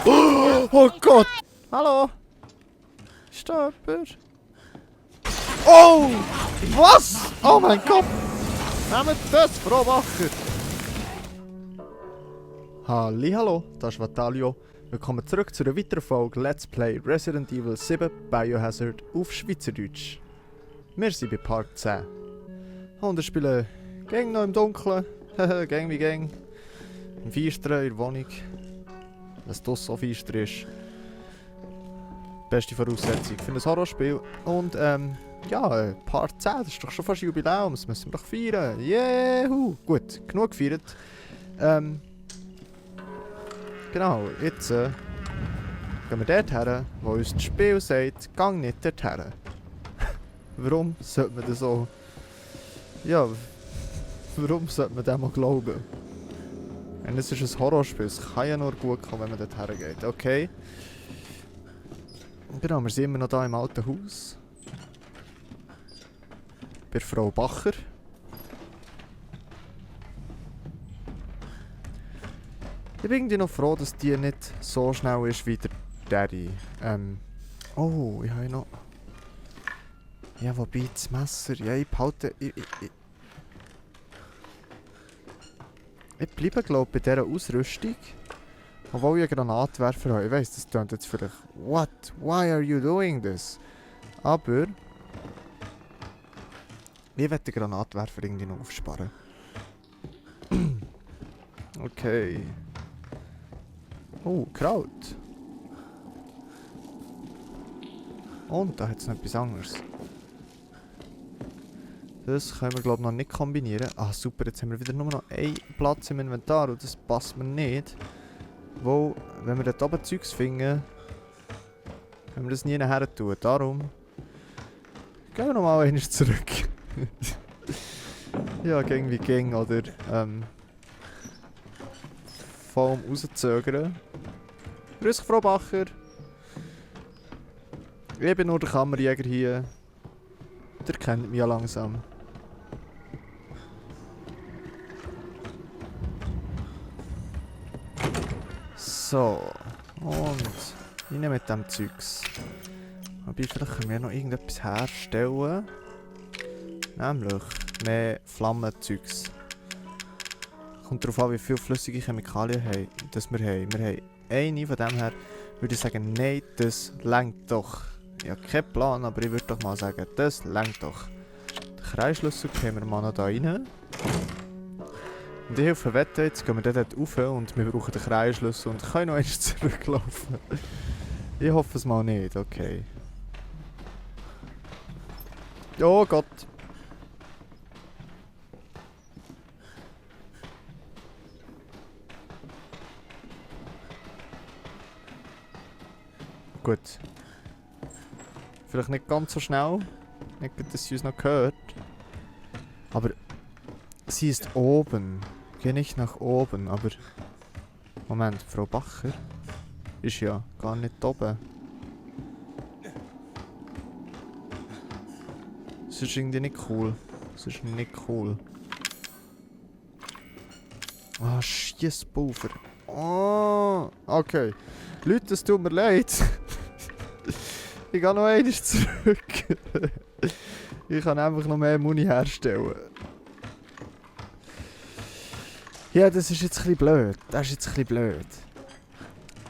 Oh Gott! Hallo? Ist da jemand? Oh! Was? Oh mein Gott! Nehmt das, Frau Wacher! Hallo, das ist Vatalio. Willkommen zurück zu einer weiteren Folge Let's Play Resident Evil 7 Biohazard auf Schweizerdeutsch. Wir sind bei Part 10. Und wir spielen Gang noch im Dunkeln. Gang wie Gang. Im Feister in der Wohnung. Dass das so feister ist. Beste Voraussetzung für ein Horrorspiel. Und ja, Part 10, das ist doch schon fast Jubiläum. Das müssen wir doch feiern. Juhu! Gut, genug gefeiert. Genau, jetzt gehen wir dort her, wo uns das Spiel sagt, gang nicht dort her. Warum sollte man das so... Ja, warum sollte man dem mal glauben? Und es ist ein Horrorspiel, es kann ja nur gut kommen, wenn man dort hergeht. Okay. Genau, wir sind immer noch hier im alten Haus. Bei Frau Bacher. Ich bin irgendwie noch froh, dass die nicht so schnell ist wie der Daddy. Oh, ich habe noch... Ja, wobei das Messer... Ja, ich behalte... Ich bleibe, glaube ich, bei dieser Ausrüstung. Obwohl ich einen Granatwerfer habe. Ich weiss, das klingt jetzt vielleicht... What? Why are you doing this? Aber... Ich werde den Granatwerfer irgendwie noch aufsparen. Okay. Oh, Kraut. Und da hat es noch etwas anderes. Das können wir, glaube ich, noch nicht kombinieren. Ah, super, jetzt haben wir wieder nur noch einen Platz im Inventar und das passt mir nicht. Wo, wenn wir dort oben Zeugs finden, können wir das nie nachher tun. Darum gehen wir nochmal einmal zurück. Ja, Gang wie Gang, oder voll rauszögern. Grüß dich, Frau Bacher. Ich bin nur der Kammerjäger hier. Der kennt mich ja langsam. So. Und rein mit dem Zeugs. Aber vielleicht können wir noch irgendetwas herstellen. Nämlich mehr Flammenzeugs. Kommt darauf an, wie viele flüssige Chemikalien wir haben. Wir haben eine, von dem her würde ich sagen, nein, das reicht doch. Ich habe keinen Plan, aber ich würde doch mal sagen, das reicht doch. Den Kreisschlüssel gehen wir mal noch da rein. Und ich helfe wetten, jetzt gehen wir dort rauf und wir brauchen den Kreisschlüssel und können noch einmal zurücklaufen. Ich hoffe es mal nicht, okay. Oh Gott. Gut. Vielleicht nicht ganz so schnell. Nicht, dass sie uns noch gehört. Aber sie ist oben. Geh nicht nach oben, aber... Moment, Frau Bacher ist ja gar nicht oben. Das ist irgendwie nicht cool. Das ist nicht cool. Ah, Schiesspulver. Oh, okay. Leute, es tut mir leid. Ich gehe noch einmal zurück. Ich kann einfach noch mehr Muni herstellen. Ja, das ist jetzt ein bisschen blöd. Das ist jetzt ein bisschen blöd.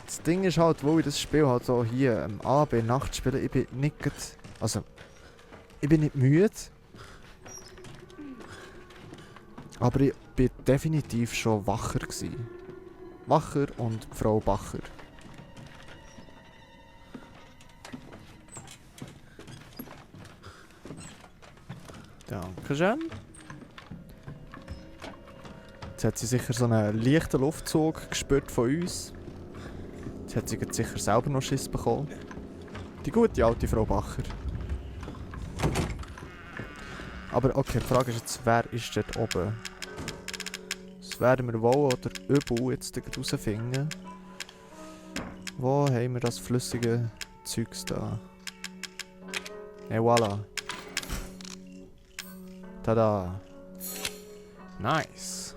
Das Ding ist halt, wo ich das Spiel halt so hier am Abend Nacht spiele, ich bin nicht... Also, ich bin nicht müde. Aber ich bin definitiv schon wacher gewesen. Wacher und Frau Bacher. Dankeschön. Jetzt hat sie sicher so einen leichten Luftzug gespürt von uns. Jetzt hat sie sicher selber noch Schiss bekommen. Die gute alte Frau Bacher. Aber okay, die Frage ist jetzt, wer ist dort oben? Das werden wir wohl oder übel jetzt herausfinden. Wo haben wir das flüssige Zeugs da? Et voilà. Tada! Nice!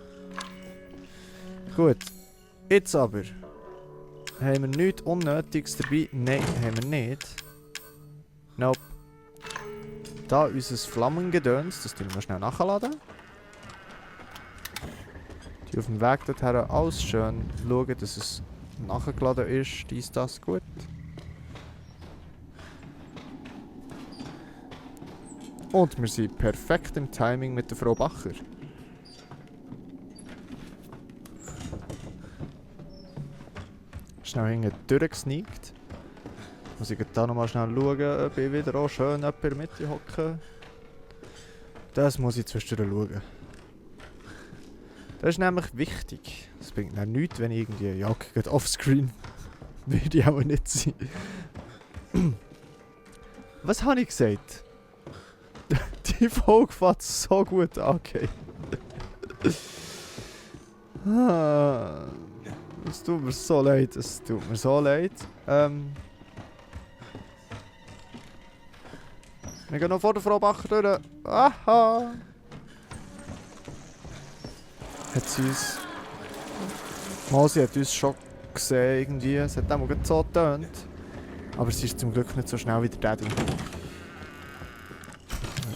Gut, jetzt aber. Haben wir nichts Unnötiges dabei? Nein, haben wir nicht. Nope. Da unser Flammengedöns, das tun wir schnell nachladen. Die auf dem Weg dorthin alles schön schauen, dass es nachgeladen ist. Dies, das, gut. Und wir sind perfekt im Timing mit der Frau Bacher. Schnell hinten durchgesneakt. Muss ich da nochmal schnell schauen, ob ich wieder auch schön jemand in der Mitte hocke. Das muss ich zwischendurch schauen. Das ist nämlich wichtig. Das bringt dann nichts, wenn ich irgendwie jage offscreen. Würde ich auch nicht sein. Was habe ich gesagt? Die Folge fängt so gut an, okay. Es tut mir so leid, es tut mir so leid. Wir gehen noch vor der Frau Bacher durch. Aha! Hat sie uns... Mal, sie hat uns schon gesehen irgendwie. Es hat auch so getönt. Aber sie ist zum Glück nicht so schnell wie der Daddy.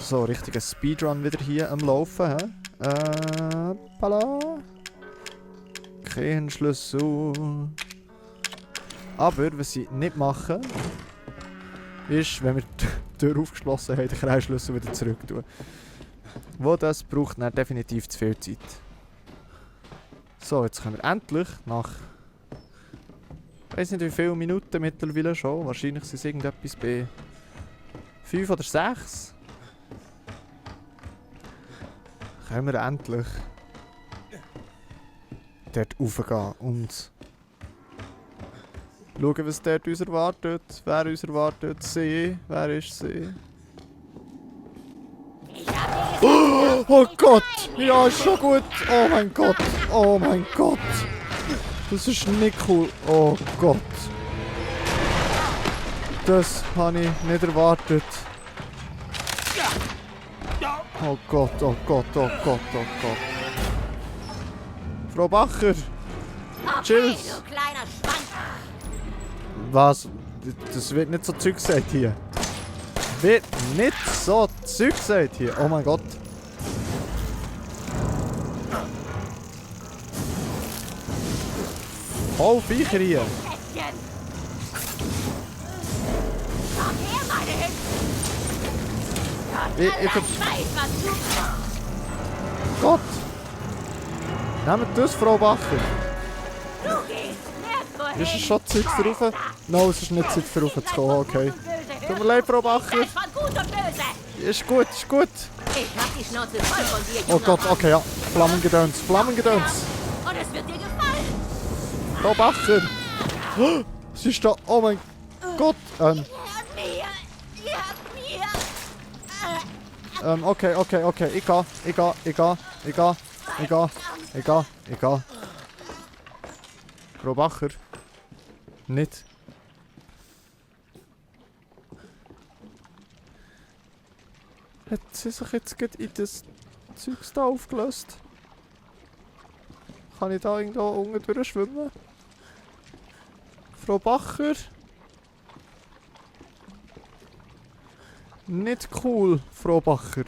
So, richtiger Speedrun wieder hier am Laufen. Pala. Kein Schlüssel. Aber was sie nicht machen, ist, wenn wir die Tür aufgeschlossen haben, den Kreisschlüssel wieder zurück tun. Wo das braucht dann definitiv zu viel Zeit. So, jetzt können wir endlich nach... Ich weiß nicht wie viele Minuten mittlerweile schon. Wahrscheinlich sind es irgendetwas bei 5 oder 6. Können wir endlich dort raufgehen und schauen, was dort uns erwartet. Wer uns erwartet? Sie. Wer ist sie? Oh Gott! Ja, ist schon gut! Oh mein Gott! Oh mein Gott! Das ist nicht cool! Oh Gott! Das habe ich nicht erwartet. Oh Gott, oh Gott, oh Gott, oh Gott. Frau Bacher! Chill! Was? Das wird nicht so Zeug gesagt hier. Wird nicht so Zeug gesagt hier. Oh mein Gott. Oh, Viecher hier. Gott! Nehmt das, Frau Bacher. Ist es schon Zeit für rauf? No, es ist nicht Zeit für rauf zu kommen, okay. Tut mir leid, Frau Bacher. Ist gut, ist gut. Oh Gott, okay, ja. Flammengedöns, Flammengedöns. Und es wird dir gefallen. Frau Bacher. Sie ist da, oh mein Gott. Okay, okay, okay. Ich geh. Frau Bacher. Nicht. Hat sie sich jetzt gerade in das Zeugs da aufgelöst? Kann ich da irgendwo unten durchschwimmen? Frau Bacher? Nicht cool, Frau Bacher.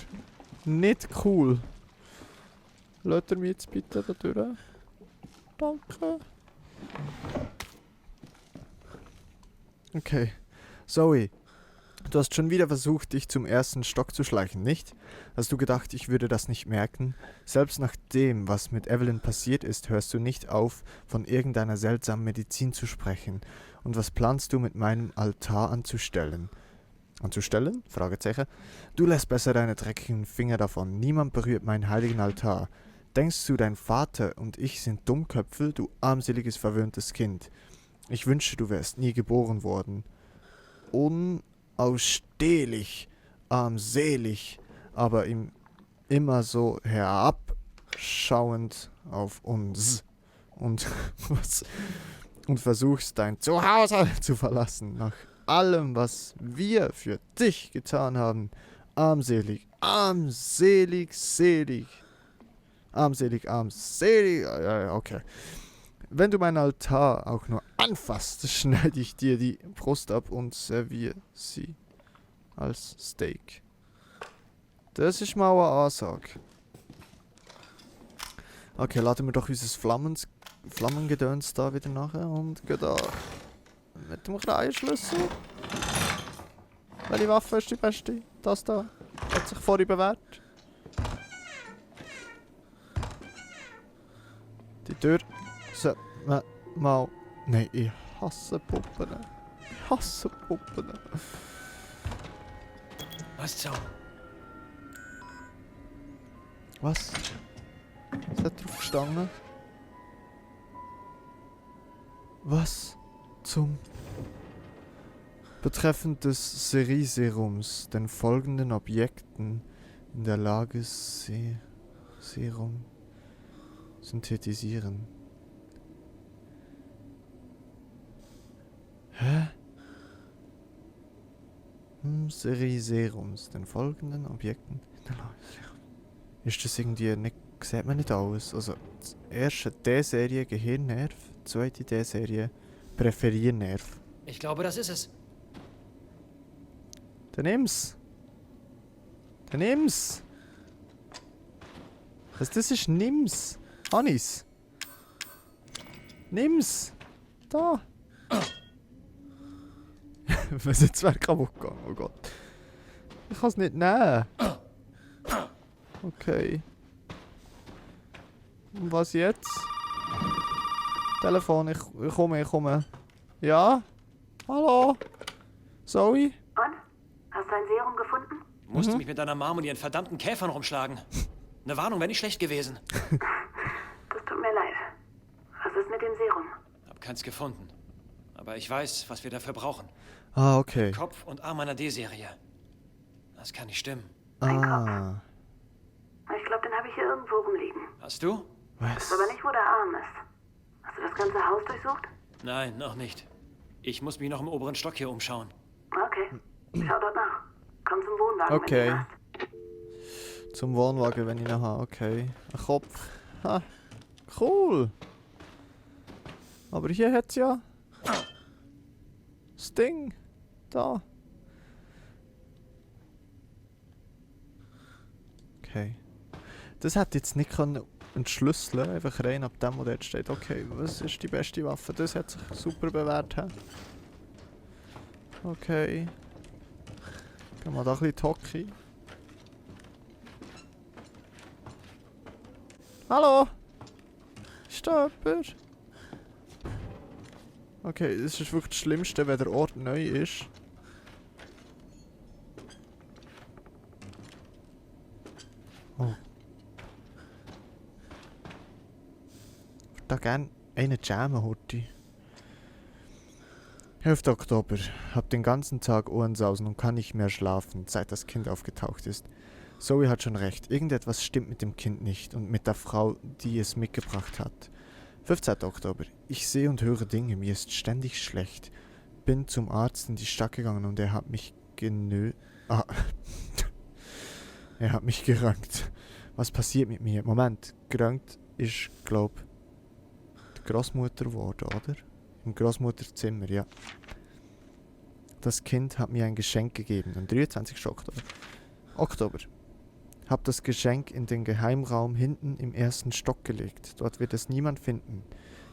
Nicht cool. Lasst ihr mich jetzt bitte da durch? Danke. Okay. Zoe. Du hast schon wieder versucht, dich zum ersten Stock zu schleichen, nicht? Hast du gedacht, ich würde das nicht merken? Selbst nach dem, was mit Evelyn passiert ist, hörst du nicht auf, von irgendeiner seltsamen Medizin zu sprechen. Und was planst du mit meinem Altar anzustellen? Anzustellen? Fragezeichen. Du lässt besser deine dreckigen Finger davon. Niemand berührt meinen heiligen Altar. Denkst du, dein Vater und ich sind Dummköpfe, du armseliges, verwöhntes Kind? Ich wünschte, du wärst nie geboren worden. Unausstehlich, armselig, aber immer so herabschauend auf uns und versuchst dein Zuhause zu verlassen, nach allem, was wir für dich getan haben. Armselig, armselig, selig. Armselig, armselig. Okay. Wenn du meinen Altar auch nur anfasst, schneide ich dir die Brust ab und serviere sie als Steak. Das ist mal eine Ansage. Okay, laden wir doch unser Flammengedöns da wieder nachher und gehen da mit dem Kreienschlüssel. Welche Waffe ist die beste? Das da. Hat sich vorhin bewährt. Die Tür sollte man mal... Nein, ich hasse Puppen. Ich hasse Puppen. Was so? Was? Was hat drauf gestanden? Was zum... Betreffend des Serieserums, den folgenden Objekten in der Lage Serum synthetisieren. Hä? Serieserums, den folgenden Objekten in der Lage. Ist das irgendwie nicht... Sieht man nicht alles? Also, das erste D-Serie Gehirnnerv, zweite D-Serie Präferiernerv. Ich glaube, das ist es. Dann nimm's. Dann nimm's. Was das ist, nimm's. Anis. Nimm's. Da. Was jetzt wäre kaputt gegangen, oh Gott. Ich kann's nicht nehmen. Okay. Und was jetzt? Telefon, ich komme. Ja? Hallo? Zoe? Und? Hast du ein Serum gefunden? Musste mich mit deiner Mom und ihren verdammten Käfern rumschlagen. Eine Warnung wäre nicht schlecht gewesen. Das tut mir leid. Was ist mit dem Serum? Hab keins gefunden. Aber ich weiß, was wir dafür brauchen. Ah, okay. Kopf und Arm einer D-Serie. Das kann nicht stimmen. Ah. Ich glaube, den habe ich hier irgendwo rumliegen. Hast du? Weiß aber nicht, wo der Arm ist. Hast du das ganze Haus durchsucht? Nein, noch nicht. Ich muss mich noch im oberen Stock hier umschauen. Okay. Schau dort nach. Komm zum Wohnwagen, Okay. wenn du hast. Zum Wohnwagen, wenn ich noch habe. Okay. Ein Kopf. Ha. Cool. Aber hier hat's ja... Das Ding. Da. Okay. Das hätte jetzt nicht können entschlüsseln, einfach rein ab dem, wo dort steht. Okay, was ist die beste Waffe? Das hat sich super bewährt. He? Okay. Gehen wir da ein bisschen Toki. Hallo? Ist da jemand? Okay, das ist wirklich das Schlimmste, wenn der Ort neu ist. Oh. Ich würde da gerne einen jammen, Horti. 11. Oktober. Hab den ganzen Tag Ohrensausen und kann nicht mehr schlafen, seit das Kind aufgetaucht ist. Zoe hat schon recht. Irgendetwas stimmt mit dem Kind nicht und mit der Frau, die es mitgebracht hat. 15. Oktober. Ich sehe und höre Dinge, mir ist ständig schlecht. Bin zum Arzt in die Stadt gegangen und er hat mich er hat mich geröntgt. Was passiert mit mir? Moment, geröntgt ist, glaub, die Großmutter geworden, oder? Im Großmutterzimmer, ja. Das Kind hat mir ein Geschenk gegeben, am 23. Oktober. Hab das Geschenk in den Geheimraum hinten im 1. Stock gelegt. Dort wird es niemand finden.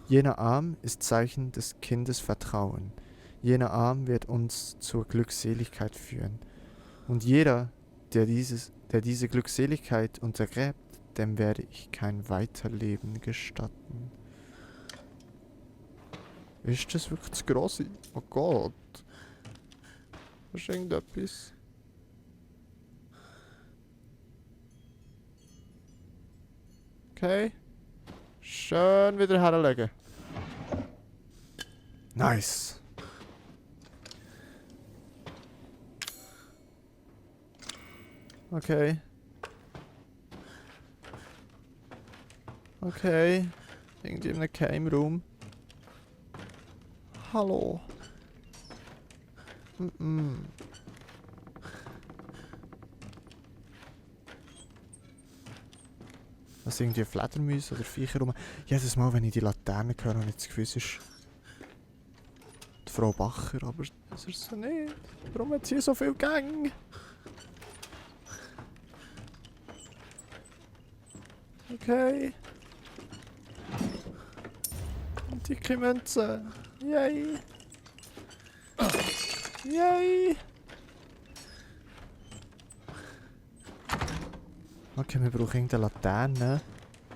Jener Arm ist Zeichen des Kindes Vertrauen. Jener Arm wird uns zur Glückseligkeit führen. Und jeder, der diese Glückseligkeit untergräbt, dem werde ich kein Weiterleben gestatten. Ist das wirklich das Grosse? Oh Gott. Das ist irgendetwas. Okay. Schön wieder herlegen. Nice. Okay. Okay. Irgendwie in einem Game-Room. Hallo. Was dass irgendwie Fledermäuse oder Viecher rum. Jedes Mal, wenn ich die Laterne höre, habe ich das Gefühl, es ist die Frau Bacher, aber das ist so nicht. Warum hat sie so viel Gänge? Okay. Dicke Münze. Yay. Yay. Okay, wir brauchen irgendeine Laterne.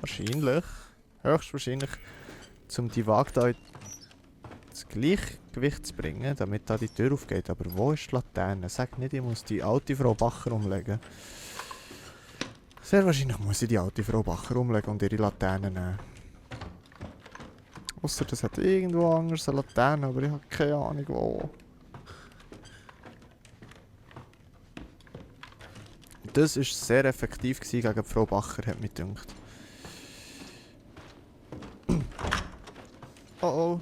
Wahrscheinlich. Höchstwahrscheinlich. Um die Waage da ins Gleichgewicht zu bringen, damit da die Tür aufgeht. Aber wo ist die Laterne? Sag nicht, ich muss die alte Frau Bacher umlegen. Sehr wahrscheinlich muss ich die alte Frau Bacher umlegen und ihre Laterne nehmen. Ausser das hat irgendwo anders eine Laterne, aber ich habe keine Ahnung wo. Das war sehr effektiv gegen die Frau Bacher, hat mich gedacht. Oh oh.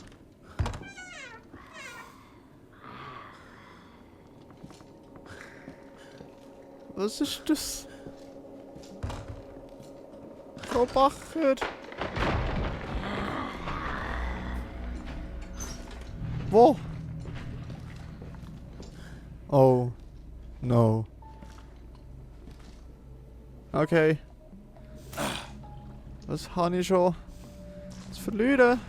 Was ist das? Frau Bacher! Wo? Oh. No. Okay. Was habe ich schon zu verlieren?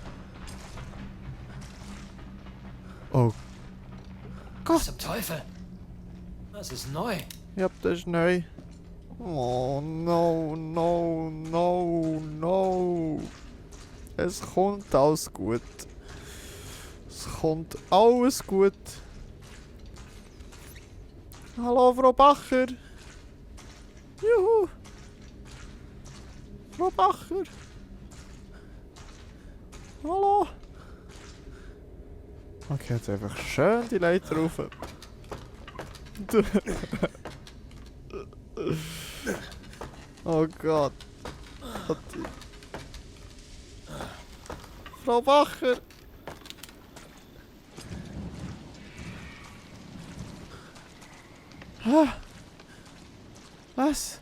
Oh. Was zum Teufel? Das ist neu. Ja, das ist neu. Oh, no, no, no, no. Es kommt alles gut. Es kommt alles gut. Hallo, Frau Bacher. Juhu. Frau Bacher. Hallo. Okay, jetzt einfach schön die Leiter rauf. Oh Gott. Frau Bacher. Was?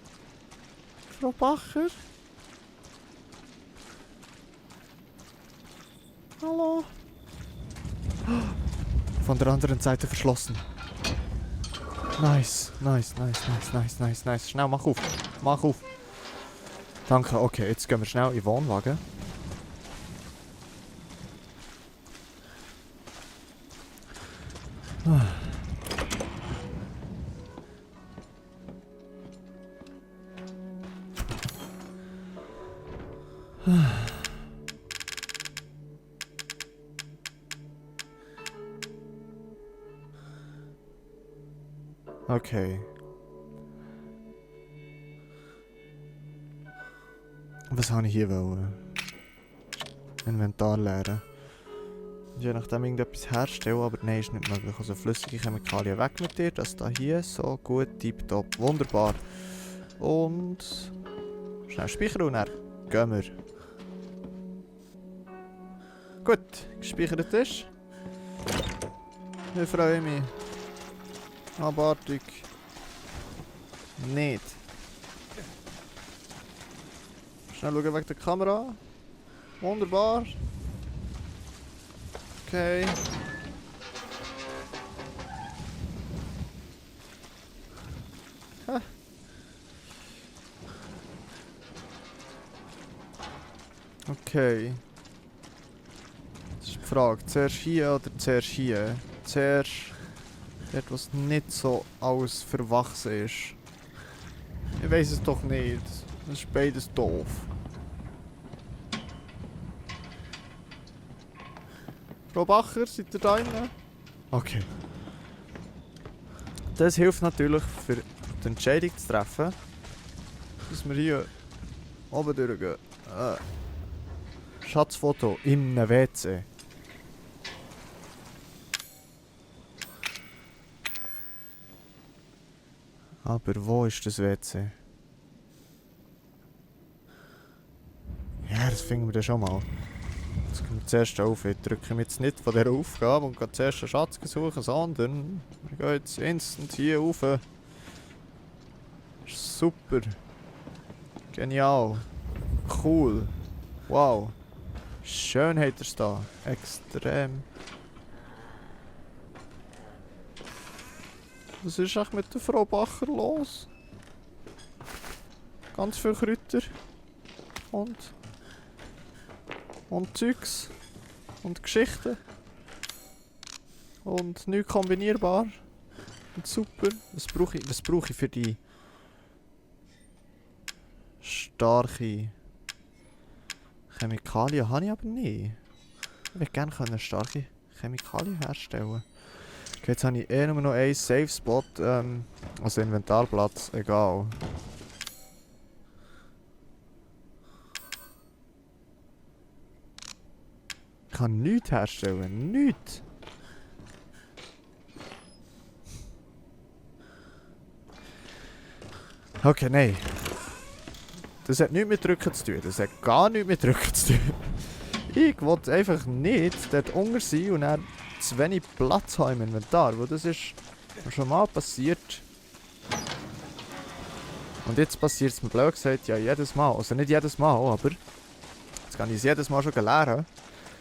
Frau Bacher? Hallo? Von der anderen Seite verschlossen. Nice, nice, nice, nice, nice, nice, nice. Schnell, mach auf. Mach auf. Danke, okay, jetzt gehen wir schnell in den Wohnwagen. Okay. Was habe ich hier wollen? Inventar leeren. Je nachdem irgendetwas herstellen, aber nein, ist nicht möglich. Also flüssige Chemikalien weg mit dir. Das da hier, so gut, tipptopp, wunderbar. Und schnell speichern und dann gehen wir. Gut, gespeichert ist. Ich freue mich. Abartig. Nicht. Schnell schauen wegen der Kamera. Wunderbar. Okay. Ha. Okay. Das ist die Frage. Zuerst hier oder zuerst hier? Zuerst dort, was nicht so alles verwachsen ist. Ich weiß es doch nicht. Das ist beides doof. Frau Bacher, seid ihr da drin? Okay. Das hilft natürlich, für die Entscheidung zu treffen, dass wir hier oben durchgehen. Schatzfoto im WC. Aber wo ist das WC? Ja, das finden wir dann schon mal. Jetzt gehen wir zuerst auf. Ich drücke mich jetzt nicht von dieser Aufgabe und gehe zuerst einen Schatz suchen, sondern wir gehen jetzt instant hier rauf. Super. Genial. Cool. Wow. Schön hat er es da. Extrem. Was ist eigentlich mit der Frau Bacher los? Ganz viel Kräuter. Und Zeugs. Und Geschichten. Und neu kombinierbar. Und super. Was brauche ich für die starke Chemikalien? Habe ich aber nicht. Ich würde gerne starke Chemikalien herstellen. Okay, jetzt habe ich nur noch einen Safe Spot. Also Inventarplatz. Egal. Ich kann nichts herstellen. Nichts. Okay, nein. Das hat nichts mit Drücken zu tun. Das hat gar nichts mit Drücken zu tun. Ich wollte einfach nicht dort unten sein und dann zu wenig Platz haben im Inventar. Weil das ist schon mal passiert. Und jetzt passiert es mir blöd gesagt, ja jedes Mal. Also nicht jedes Mal, aber jetzt kann ich es jedes Mal schon lernen.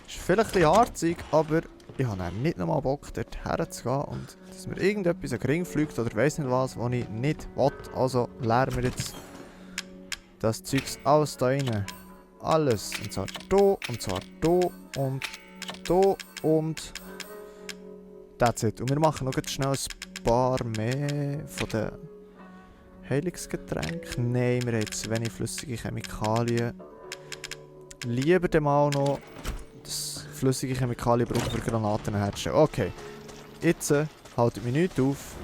Ist vielleicht ein bisschen harzig, aber ich habe dann nicht nochmal Bock, dort herzugehen und dass mir irgendetwas an den Ring fliegt oder weiss nicht was ich nicht will. Also lernen wir jetzt das Zeugs alles da rein. Alles. Und zwar hier, und zwar hier und hier und that's it. Und wir machen noch schnell ein paar mehr von den Heilungsgetränken. Nein, wir haben zu wenig flüssige Chemikalien. Lieber dem auch noch das flüssige Chemikalien brauchen für Granaten herzustellen. Okay. Jetzt haltet mich nichts auf.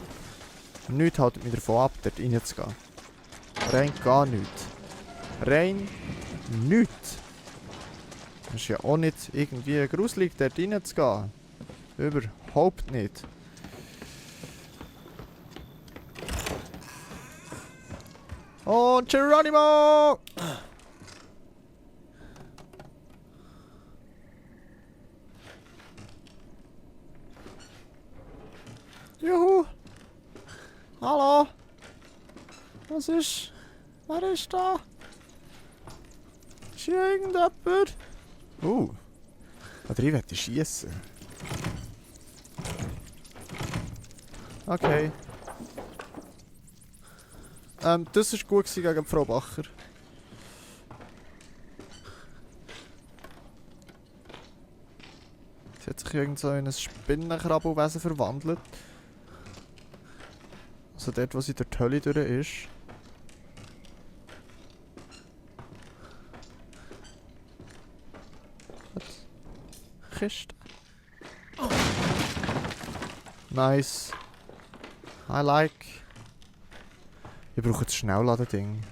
Nichts haltet mich davon ab, dort reinzugehen. Rein gar nichts. Rein nichts. Das ist ja auch nicht irgendwie gruselig, dort reinzugehen. Überhaupt nicht. Und Geronimo! Juhu! Hallo! Was ist? Wer ist da? Ist hier irgendjemand? Oder ich möchte schiessen. Okay. Das war gut gegen Frau Bacher. Sie hat sich irgend so in ein Spinnenkrabbelwesen verwandelt. Also dort, wo sie durch die Hölle durch ist. Was? Kiste. Nice. I like. Ich brauche das Schnellladen-Ding.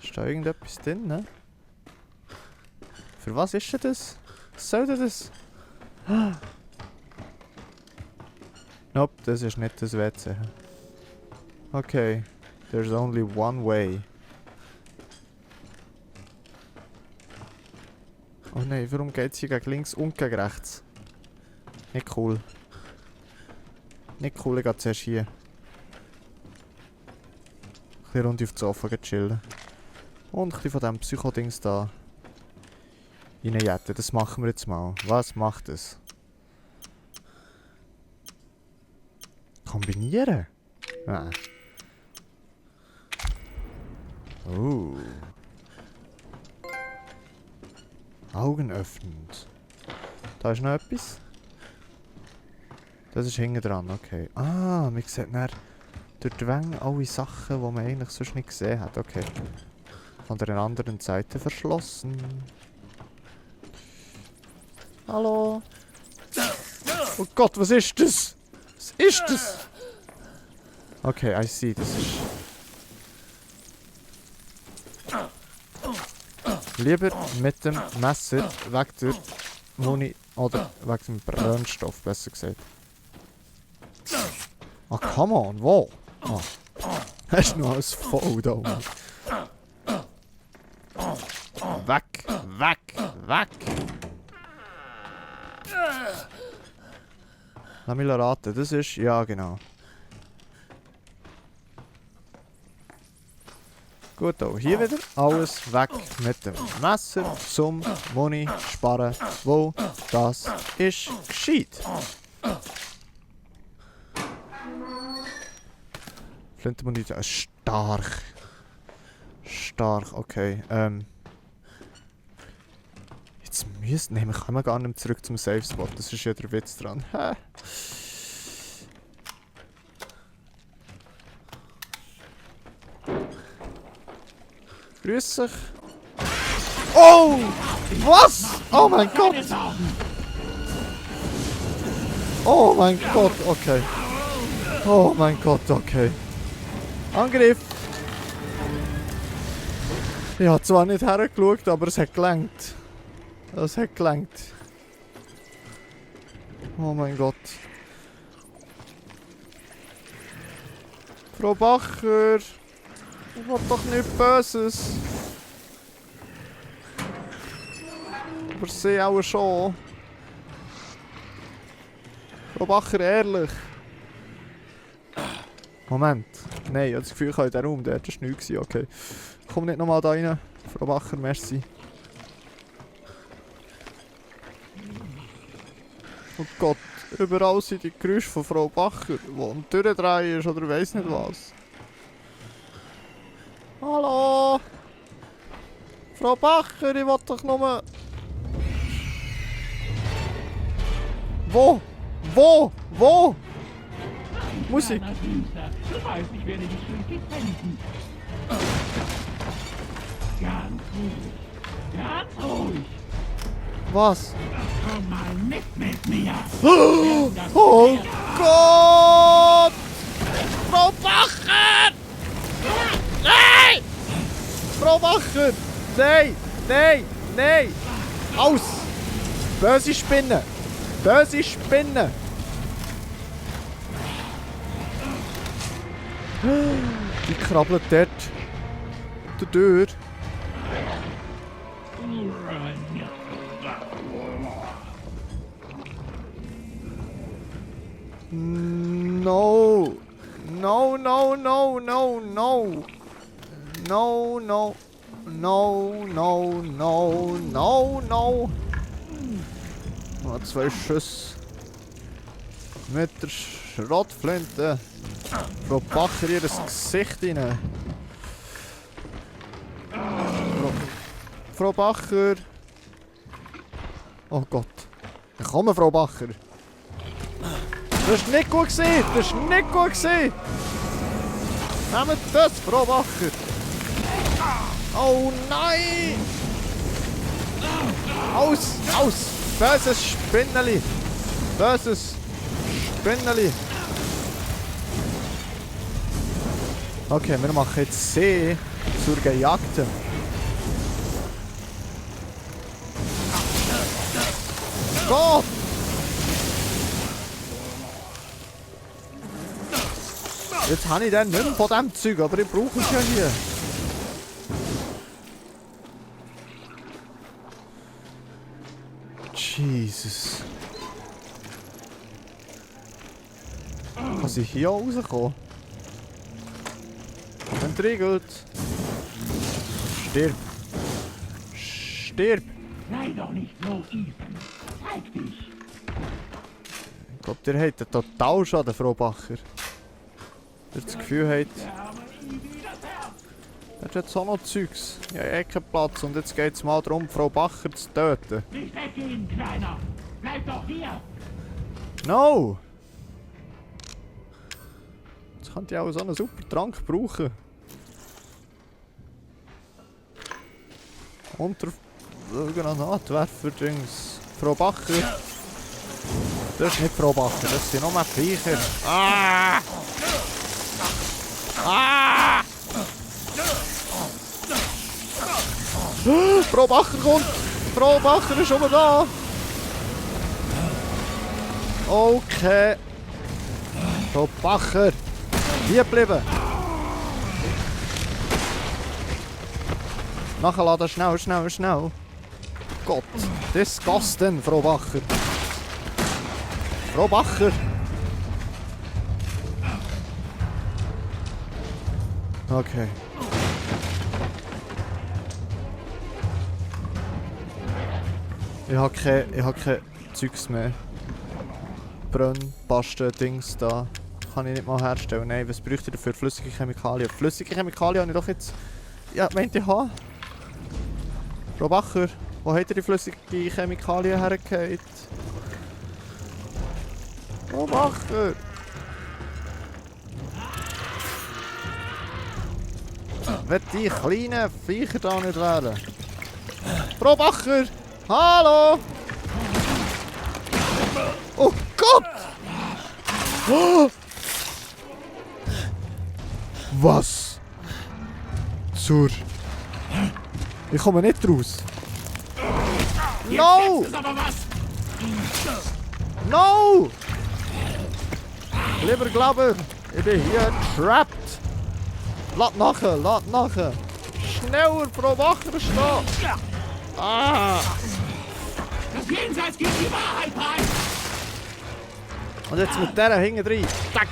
Ist da irgendetwas drin, ne? Für was ist denn das? Was soll denn das? Nope, das ist nicht das WC. Okay, there's only one way. Oh nein, warum geht es hier gegen links und gegen rechts? Nicht cool. Nicht cool, ich gehe zuerst hier. Ein bisschen rund auf die Sofa chillen. Und ein bisschen von diesem Psycho-Dings da reinjetten. Das machen wir jetzt mal. Was macht es? Kombinieren? Ah. Augen öffnend. Da ist noch etwas. Das ist hinten dran, okay. Ah, man sieht dann durch die Wänge alle Sachen, die man eigentlich sonst nicht gesehen hat. Okay. Von der anderen Seite verschlossen. Hallo? Oh Gott, was ist das? Was ist das? Okay, I see, das ist... Lieber mit dem Messer weg der Muni... oder weg dem Brennstoff, besser gesagt. Ah, come on, wo? Ah. Hast du noch alles voll da oben? Weg, weg, weg! Lass mich raten, das ist... Ja, genau. Gut, auch hier wieder alles weg mit dem Messer zum Muni sparen, wo das ist gescheit. Flintenmunition, stark. Stark, okay. Jetzt müssen... Nein, wir kommen gar nicht mehr zurück zum Safe Spot, das ist ja der Witz dran. Hä? Grüß dich. Oh! Was? Oh mein Gott! Oh mein Gott, okay. Oh mein Gott, okay. Angriff! Ich habe zwar nicht hergeschaut, aber es hat gelangt. Es hat gelangt. Oh mein Gott. Frau Bacher! Ich will doch nichts Böses. Aber sie auch schon. Frau Bacher, ehrlich. Moment. Nein, ich habe das Gefühl, ich habe in den Raum, der war nichts. Okay. Komm nicht nochmal da rein. Frau Bacher, merci. Oh Gott, überall sind die Geräusche von Frau Bacher, die am Durchdrehen ist oder weiss nicht was. Hallo! Frau Bacher, ich will doch nur... Wo? Wo? Wo? Musik! Du weißt, ich werde dich schon finden. Ganz ruhig. Ganz ruhig. Was? Komm mal mit mir. Oh Gott! Frau Bacher! Nein! Frau Bacher! Nein! Nein! Nein! Aus! Böse Spinne! Böse Spinne! Die krabbelt dort der Tür. No! No, no, no, no, no! No, no! No, no, no, no, no! Noch 2 Schüsse. Mit der Schrottflinte. Frau Bacher ihr Gesicht rein. Frau Bacher. Oh Gott. Ich komme, Frau Bacher. Das ist nicht gut gewesen. Das ist nicht gut gewesen. Nehmt das, Frau Bacher. Oh nein. Aus, aus. Böses Spinneli. Böses Spinneli. Okay, wir machen jetzt See zur Gejagten. Gott! Jetzt habe ich den nicht mehr von diesem Zeug, aber ich brauche es ja hier. Jesus. Kann sie hier rauskommen? Entriegelt. Stirb. Stirb. Sei doch nicht so, Ethan. Zeig dich. Ich glaube, der hat einen Totalschaden, Frau Bacher. Der das Gefühl hat, er hat jetzt auch noch Zeugs. Ich habe eh keinen Platz und jetzt geht es mal darum, Frau Bacher zu töten. Nicht weggehen, Kleiner. Bleib doch hier. No! Jetzt könnte ich auch so einen super Trank brauchen. Unter Granatwerfer-Dings. Frau Bacher. Das ist nicht Frau Bacher, das sind nur Viecher. Ah! Ah! Frau Bacher kommt! Frau Bacher ist schon da! Okay. Frau Bacher! Hier bleiben! Nachladen, schnell, schnell, schnell! Gott! Disgusting, Frau Bacher! Frau Bacher! Okay. Ich habe kein Zeugs mehr. Brennpasten-Dings da. Kann ich nicht mal herstellen. Nein, was bräuchte ich dafür? Flüssige Chemikalien. Flüssige Chemikalien habe ich doch jetzt... Ja, meint ich habe. Frau Bacher, wo hat ihr die flüssige Chemikalien hergegeben? Frau Bacher! Wird die kleinen Viecher da nicht wären? Frau Bacher! Hallo! Oh Gott! Oh! Was? Zur... Ich komme nicht raus. No! Ist aber was! No! Lieber Glauber, ich bin hier trapped. Lass nachher. Schneller, Frau Wacher, stehen. Ah! Das Jenseits gibt die Wahrheit preis! Und jetzt mit der hinten rein. Tak.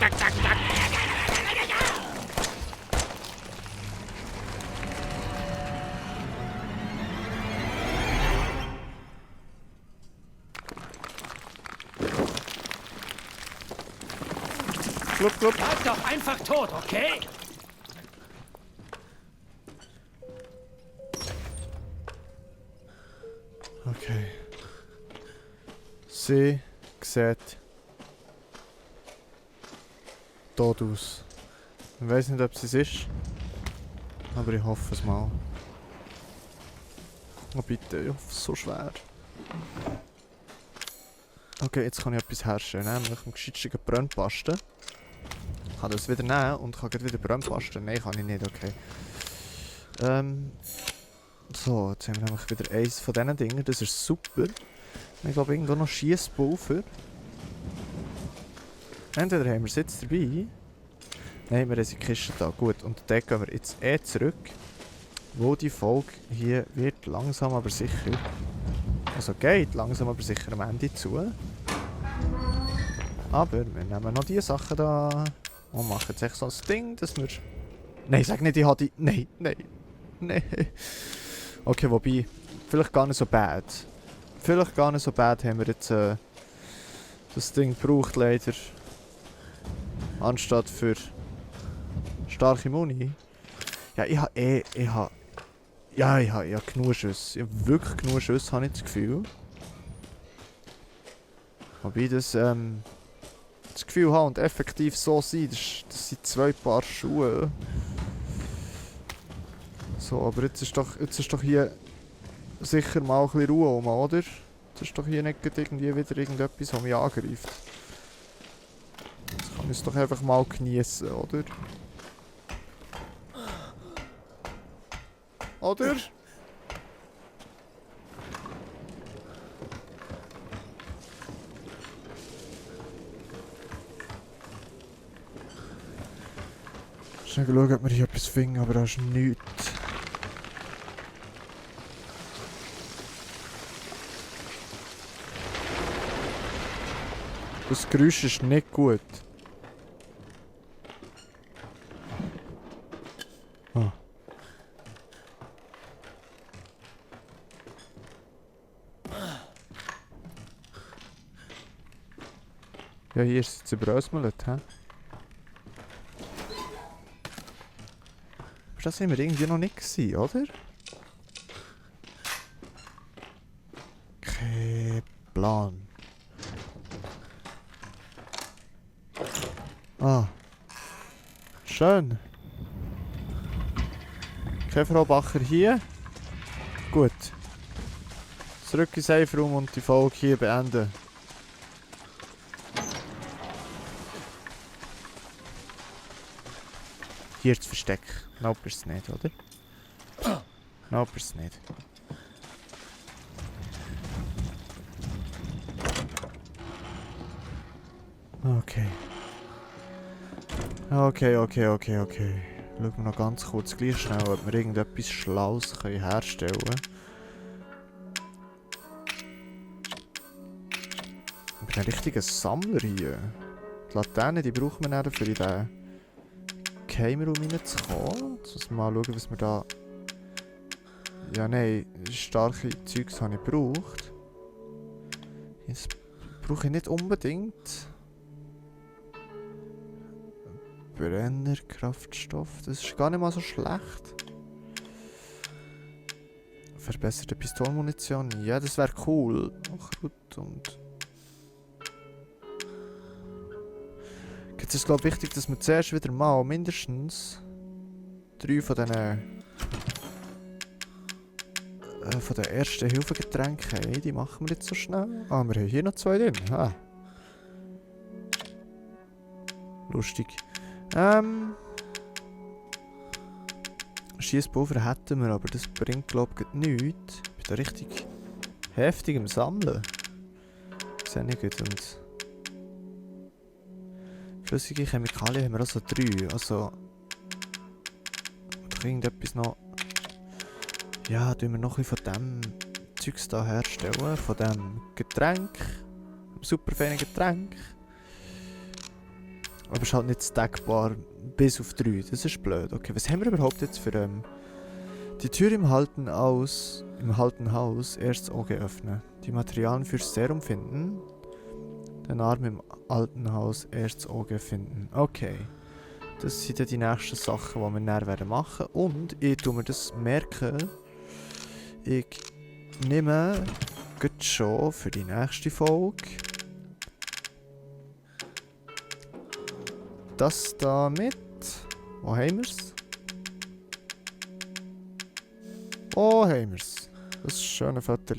Klupp. Bleib doch einfach tot, okay? Okay. Sie sieht tot aus. Ich weiß nicht, ob sie es ist, aber ich hoffe es mal. Oh bitte, ich hoffe es so schwer. Okay, jetzt kann ich etwas herstellen, nämlich einen gescheitsten Brennpasten. Ich kann das wieder nehmen und kann wieder Brennpasten. Nein, kann ich nicht, okay. So, jetzt haben wir nämlich wieder eins von diesen Dingen, das ist super. Ich glaube irgendwo noch Schiesspulver. Entweder haben wir es jetzt dabei. Nein, wir haben die Kiste da. Gut, und dann gehen wir jetzt zurück. Wo die Folge hier wird langsam aber sicher. Also geht langsam aber sicher am Ende zu. Aber wir nehmen noch diese Sachen da. Und machen jetzt echt so ein Ding, dass wir... Nein, sag nicht, ich habe die... Nein. Okay, wobei, vielleicht gar nicht so bad. Vielleicht gar nicht so bad haben wir jetzt das Ding gebraucht, leider. Anstatt für starke Muni. Ja, ich habe genug Schüsse. Ich habe wirklich genug Schüsse, habe ich das Gefühl. Wobei das Gefühl habe und effektiv so sein, das sind 2 Paar Schuhe. So, aber jetzt ist doch hier sicher mal ein bisschen Ruhe rum, oder? Jetzt ist doch hier nicht irgendwie wieder irgendetwas, das mich angreift. Jetzt kann ich es doch einfach mal genießen, oder? Oder? Schnell schauen, ob wir hier etwas finden, aber da ist nichts. Das Geräusch ist nicht gut. Ah. Ja, hier ist es zerbröselt, hä? Aber das sind wir irgendwie noch nicht gewesen, oder? Kein Plan. Ah. Schön. Kein Frau Bacher hier. Gut. Zurück ins Safe Room und die Folge hier beenden. Hier das Versteck. Nope, ist es nicht, oder? Nope, ist es nicht. Okay. Okay. Schauen wir noch ganz kurz gleich schnell, ob wir irgendetwas Schlaues herstellen können. Ich bin ein richtiger Sammler hier. Die Laterne, die brauchen wir dann für den Geheimerraum reinzukommen. Jetzt muss mal schauen, was wir da... Ja, nein, starke Zeugs habe ich gebraucht. Jetzt brauche ich nicht unbedingt... Brennerkraftstoff, das ist gar nicht mal so schlecht. Verbesserte Pistolenmunition, ja, das wäre cool. Ach, gut, und... Jetzt ist es, glaube ich, wichtig, dass wir zuerst wieder mal mindestens 3 von diesen... von den ersten Hilfegetränken haben. Die machen wir jetzt so schnell. Ah, wir haben hier noch 2 drin. Ah. Lustig. Schiesspulver hätten wir, aber das bringt, glaube ich, nichts. Ich bin da richtig heftig im Sammeln. Sehe ich gut. Und flüssige Chemikalien haben wir also 3. Also... Oder irgendetwas noch... Ja, tun wir noch ein bisschen von dem Zeugs da herstellen. Von dem Getränk. Dem super feinen Getränk. Aber es ist halt nicht stackbar bis auf 3. Das ist blöd. Okay, was haben wir überhaupt jetzt für die Tür im Halten Haus erstes Auge öffnen. Die Materialien fürs Serum finden. Den Arm im alten Haus erstes Auge finden. Okay. Das sind dann die nächsten Sachen, die wir näher machen werden. Und ich tue mir das merken. Ich nehme gut schon für die nächste Folge das da mit. Wo haben wir es? Wo haben wir es? Das schöne Foto.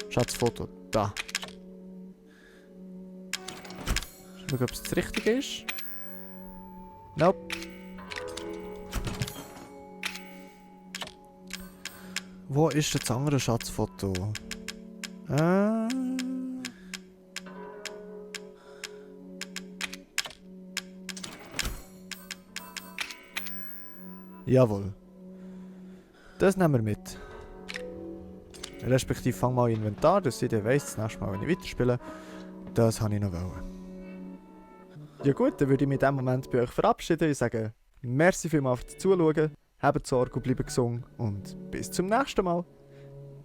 Schatzfoto. Da. Schauen, ob es das Richtige ist. Nope. Wo ist das andere Schatzfoto? Jawohl. Das nehmen wir mit. Respektive fang mal Inventar, dass ich dann weiss, das nächste Mal, wenn ich weiterspiele, das habe ich noch wollen. Ja gut, dann würde ich mich in diesem Moment bei euch verabschieden. Ich sage, merci vielmals fürs Zuschauen, habt Sorge und bleibt gesund und bis zum nächsten Mal.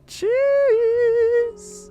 Tschüss!